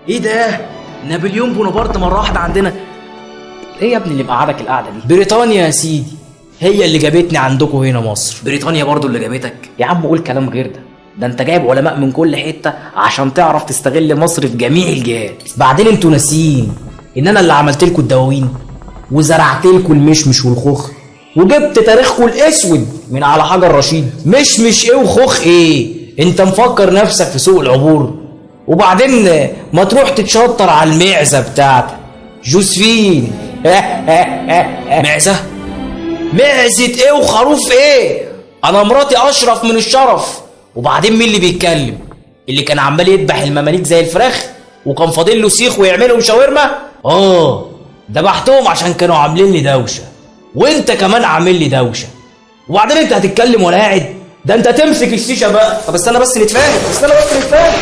ايه ده؟ نابليون بونابرت مرة واحدة عندنا؟ ايه يا ابني اللي مقعدك القعدة دي؟ بريطانيا يا سيدي هي اللي جابتني عندكم هنا مصر. بريطانيا برضو اللي جابتك؟ يا عم قول كلام غير ده، ده انت جايب علماء من كل حتة عشان تعرف تستغل مصر في جميع الجهات. بعدين انتوا ناسيين ان انا اللي عملت لكم الدواوين وزرعت لكم المشمش والخوخ وجبت تاريخكم الاسود من على حجر رشيد. مشمش ايه وخوخ ايه؟ انت مفكر نفسك في سوق العبور؟ وبعدين ما تروح تتشطر على المعزه بتاعتك جوزفين. معزة؟ معزة ايه وخروف ايه؟ انا مراتي اشرف من الشرف. وبعدين مين اللي بيتكلم؟ اللي كان عمال يذبح المماليك زي الفراخ وكان فاضل له سيخ ويعملهم شاورما؟ ذبحتهم عشان كانوا عاملين لي دوشه، وانت كمان عامل لي دوشه. وبعدين انت هتتكلم وانا قاعد؟ ده انت تمسك الشيشة بقى. طب استنى بس نتفاهم، استنى بس نتفاهم.